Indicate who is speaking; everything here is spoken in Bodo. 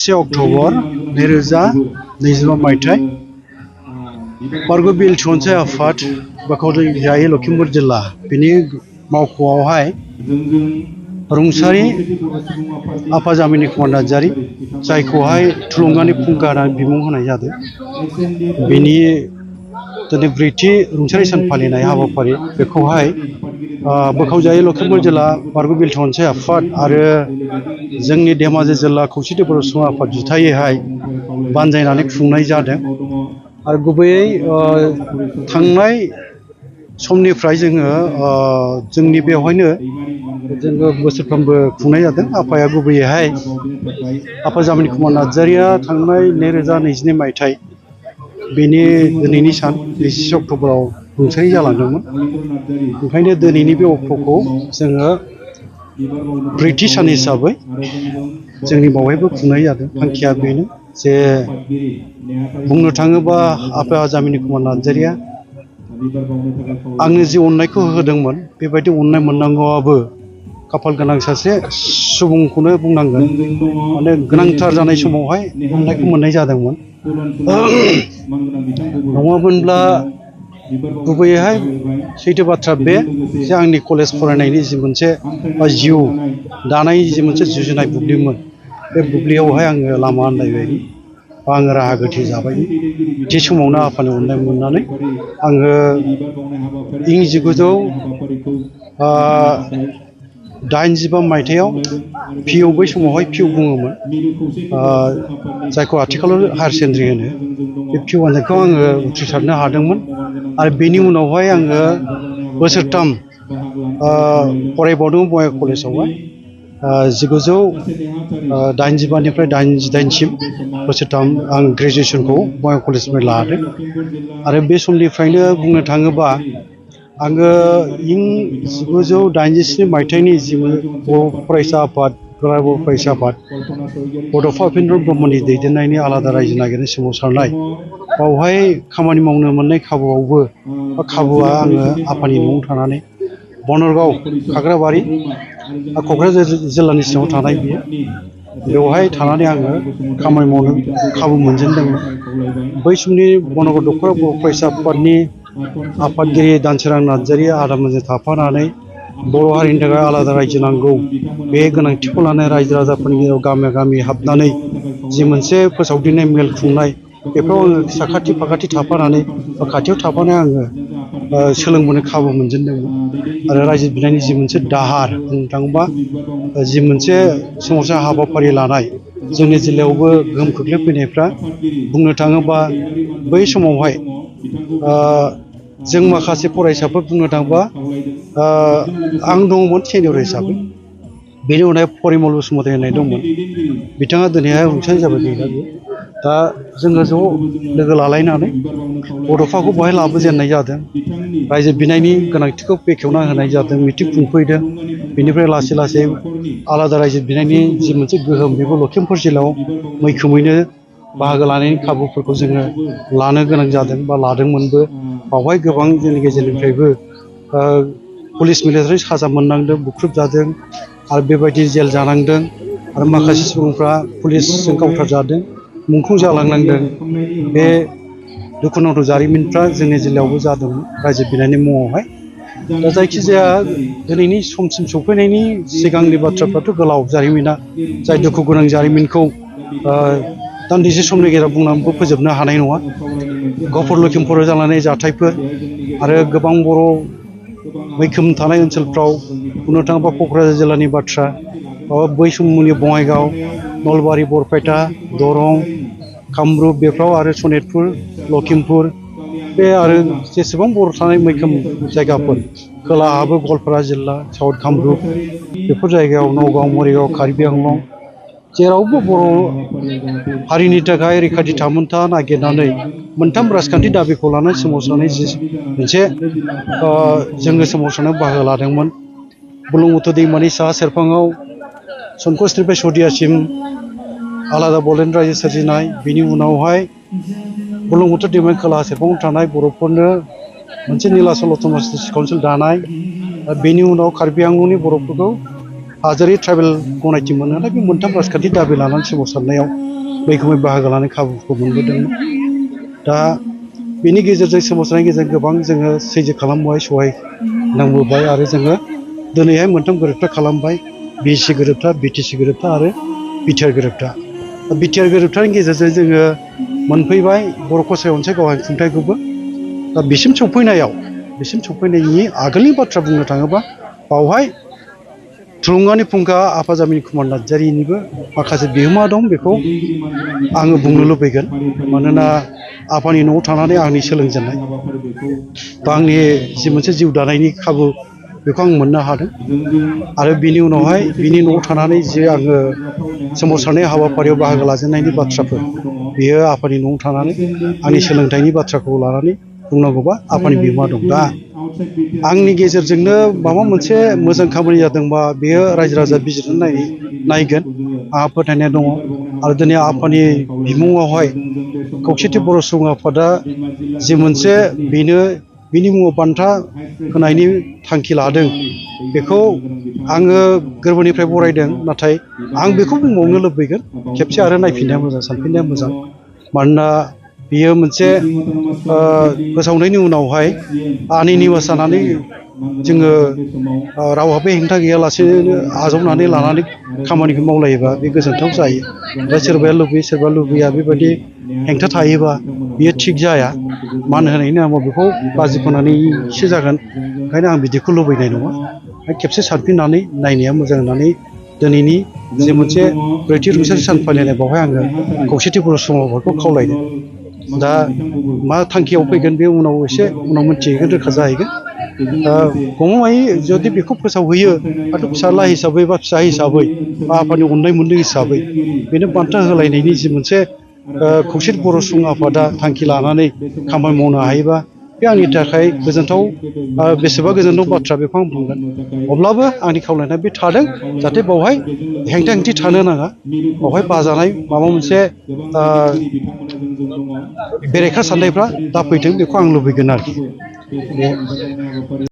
Speaker 1: से अक्ट'बर 2025 मायथाइ बारग' बिल थिसनसाइ आफाद बाक्सायारि लखिमपुर जिल्ला बिनि मावख'आवहाय रुंसारि आफाजामिनि कुमार नार्जारि जायखौहाय थुलुंगानि फुंखा होननानै बिमुं होनाय जादों। बिनि दिनै ब्रैथि रुंसारि सान फालिनाय हाबाफारि बेखौहाय बोखावजायै लखिमपुर जिल्ला बारग' बिल थिसनसाइ आफाद आरो जोंनि धेमाजि जिल्ला खौसेथि बर' सुबुं आफाद जुथायैहाय बानजायनानै खुंनाय जादों। आरो गुबैयै थांनाय समनिफ्राय जोंनि बेवहायनो जोङो बोसोरफ्रोमबो खुंनाय जादों। आफाया गुबैयैहाय आफाजामिनि कुमार नार्जारिया थांनाय 2022 मायथाइ बेनि दिनैनि सान 21 अक्ट'बराव रुंसारि जालांदोंमोन। ओंखायनो दिनैनि बे अक्ट'खौ जोङो ब्रैथि सान हिसाबै जोंनि बावहायबो खुंनाय जादों। थांखिया बेनो जे बुंनो थाङोबा आफाजामिनि कुमार नार्जारिया आंनो जि अननायखौ होदोंमोन बेबायदि अननाय मोननांगौआबो खाफाल गोनां सासे सुबुंखौनो बुंनांगोन। माने गोनांथार जानाय समावहाय अननायखौ मोननाय जादोंमोन। नङामोनब्ला गुबैयैहाय सैथो बाथ्रा बे जे आंनि कलेज फरायनायनि जि मोनसे जिउ दानाय जि मोनसे जुजिनाय बुब्लिमोन बे बुब्लियावहाय आङो लामा आन्दायबायनि बा आङो राहा गोथे जाबायनि। थि समावनो आफानि अननाय मोननानै आङो इं 1985 मायथाइयाव पिइउ बै समावहाय पिइउ बुङोमोन, जायखौ आथिखालाव हायार सेकेन्डारि होनो। बे पिइउ आनजादखौ आङो उथ्रिसारनो हादोंमोन। आरो बेनि उनावहाय आङो बोसोरथाम फरायबावदों बङाइगाव कलेजावहाय 1985निफ्राय 88सिम बोसोरथाम आं ग्रेजुवेसनखौ बङाइगाव कलेजनिफ्राय लादों। आरो बे समनिफ्रायनो बुंनो थाङोबा आङो इं 1987 मायथाइनि जि बर' फरायसा आफाद दुलाराय बर' फरायसा आफाद बड'फा उपेन्द्र ब्रह्मनि दैदेननायनि आलादा रायजो नागिरनाय सोमावसारनाय बावहाय खामानि मावनो मोननाय खाबुआ आङो आफानि न'आव थानानै बनरगाव खाग्राबारि क'क्राझार जिल्लानि सिङाव थानाय बियो बेवहाय थानानै आङो खामानि मावनो खाबु मोनजेनदोंमोन। बै समनि बनरगाव दख'रा बर' फरायसा आफादनि आफादगिरि दानसोरां नार्जारिया आदामोनजों थाफानानै बर' हारिनि थाखाय आलादा रायजो नांगौ बे गोनांथिखौ लानानै रायजो राजाफोरनि गेजेराव गामि गामि हाबनानै जि मोनसे फोसावदिंनाय मेल खुंनाय बेफ्राव आङो साखाथि फाखाथि थाफानानै बा खाथियाव थाफानानै आङो सोलोंबोनो खाबु मोनजेनदोंमोन। आरो रायजो बिनायनि जि मोनसे दाहार बुंनो थाङोबा जि मोनसे सोमावसार हाबाफारि लानाय जोंनि जिल्लायावबो गोहोम खोख्लैफैनायफ्रा बुंनो थाङोबा बै समावहाय जों माखासे फरायसाफोर बुंनो थाङोबा आं दङमोन सेनियर हिसाबै। बेनि उनाव परिमल बसुमतारी होननाय दंमोन, बिथाङा दिनैहाय रुंसारि जाबाय गैला बे। दा जोङो ज' लोगो लालायनानै बड'फाखौ बहाय लाबोजेननाय जादों। रायजो बिनायनि गोनांथिखौ बेखेवना होनाय जादों, मिथिं खुंफैदों। बेनिफ्राय लासै लासै आलादा रायजो बिनायनि जि मोनसे गोहोम बेखौ लखिमपुर जिल्लायाव मैखोमैनो बाहागो लानायनि खाबुफोरखौ जोङो लानो गोनां जादों बा लादोंमोनबो। बावहाय गोबां जोंनि गेजेरनिफ्रायबो पुलिस मिलिटारि साजा मोननांदों, बुख्रुबजादों आरो बेबायदि जेल जानांदों। आरो माखासे सुबुंफ्रा पुलिसजों गावथारजादों, मुंख्लं जालांनांदों। बे दुखुनांथाव जारिमिनफ्रा जोंनि जिल्लायावबो जादोंमोन रायजो बिनायनि मुङावहाय। दा जायखिजाया दिनैनि समसिम सफैनायनि सिगांनि बाथ्राफ्राथ' गोलाव जारिमिना, जाय दुखु गोनां जारिमिनखौ दान्दिसे समनि गेजेराव बुंनानैबो फोजोबनो हानाय नङा। गहपुर लखिमपुराव जालांनाय जाथायफोर आरो गोबां बर' मैखोम थानाय ओनसोलफ्राव बुंनो थाङोबा क'क्राझार जिल्लानि बाथ्रा, बै समनि बङाइगाव, नलबारि, बरपेटा, दरं, कामरुप बेफ्राव आरो सनितपुर, लखिमपुर बे आरो जेसेबां बर' थानाय मैखोम जायगाफोर खोलाहाबो गवालपारा जिल्ला, साउथ कामरुप बेफोर जायगायाव नगाव, मरिगाव, कार्बि आंलं जेरावबो बर' हारिनि थाखाय रैखाथि थामोनथा नागिरनानै मोनथाम राजखान्थि दाबिखौ लानानै सोमावसारनाय जि मोनसे जोङो सोमावसारनायाव बाहागो लादोंमोन। बुरलुंबुथुर दैमानि साहा सेरफाङाव संकसनिफ्राय सदियासिम आलादा बड'लेण्ड रायजो सोरजिनाय, बिनि उनावहाय बुरलुंबुथुर दैमानि खोलाहा सेरफाङाव थानाय बर'फोरनो मोनसे निलाचल अट'नमास काउन्सिल दानाय, बेनि उनाव कार्बि आंलंनि बर'फोरखौ हादोरारि ट्राइबेल गनायथि मोननानै बे मोनथाम राजखान्थि दाबि लानानै सोमावसारनायाव मैखोमै बाहागो लानाय खाबुखौ मोनबोदोंमोन। दा बेनि गेजेरजों सोमावसारनायनि गेजेरजों गोबां जोङो सैज्य खालामबोबाय, सहाय नांबोबाय आरो जोङो दिनैहाय मोनथाम गोरोबथा खालामबाय, BC गोरोबथा, BTC गोरोबथा आरो बिटिआर गोरोबथा। बिटिआर गोरोबथानि गेजेरजों जोङो मोनफैबाय बर' कसारि अनसाइ गावहाय खुंथाइखौबो। दा बिसिम सौफैनायनि आगोलनि बाथ्रा बुंनो थाङोबा बावहाय थुलुंगानि फुंखा आफाजामिन कुमार नार्जारिनिबो माखासे बिहोमा दं, बेखौ आङो बुंनो लुबैगोन। मानोना आफानि न'आव थानानै आंनि सोलोंजेननाय बा आंनि जि मोनसे जिउ दानायनि खाबु बेखौ आं मोननो हादों। आरो बिनि उनावहाय बिनि न'आव थानानै जे आङो सोमावसारनाय हाबाफारियाव बाहागो लाजेननायनि बाथ्राफोर, बेयो आफानि न'आव थानानै आंनि सोलोंथाइनि बाथ्राखौ लानानै बुंनांगौबा आफानि बिहोमा दं। दा आंनि गेजेरजोंनो माबा मोनसे मोजां खामानि जादोंबा बेयो रायजो राजा बिजिरनानै नायगोन, आंहा फोथायनाय दङ। आरो दिनै आफानि बिमुङावहाय खौसेथि बर' सुबुं आफादा जि मोनसे बिनि मुङाव बान्था होनायनि थांखि लादों, बेखौ आङो गोरबोनिफ्राय बरायदों। नाथाय आं बेखौ बुंबावनो लुबैगोन, खेबसे आरो नायफिननाया मोजां, सानफिननाया मोजां। मानोना बियो मोनसे फोसावनायनि उनावहाय आनि निवास जानानै जोङो रावहाबो हेंथा गैयालासेनो आजावनानै लानानै खामानिखौ मावलायोबा बे गोजोनथाव जायो। ओमफ्राय सोरबाया लुबैयो सोरबा लुबैया, बेबायदि हेंथा थायोबा बियो थिग जाया। मान होनायनि नामाव बेखौ बाजि फोनानैसो जागोन। ओंखायनो आं बिदिखौ लुबैनाय नङा। खेबसे सानफिननानै नायनाया मोजां होननानै दिनैनि जे मोनसे ब्रैथि रुंसारि सान फालिनाय, बावहाय आङो खौसेथि बर' सुबुं आफादखौ खावलायदों। दा मा थांखियाव फैगोन बे उनाव मोनथिहैगोन, रोखा जाहैगोन। गमामायै जुदि बेखौ फोसावहैयो, आरो फिसाला हिसाबै बा फिसा हिसाबै बा आफानि अननाय मोनदों हिसाबै बेनो बान्था होलायनायनि जि मोनसे खौसेथि बर' सुबुं आफादा थांखि लानानै खामानि मावनो हायोबा बे आंनि थाखाय गोजोनथाव, बेसेबा गोजोनथाव बाथ्रा, बेखौ आं बुंगोन। अब्लाबो आंनि खावलायनाया बे थादों, जाहाथे बावहाय हेंथा हेंथि थानो नाङा, बावहाय बाजानाय माबा मोनसे बेरेखा साननायफ्रा दा फैथों, बेखौ आं लुबैगोन आरोखि।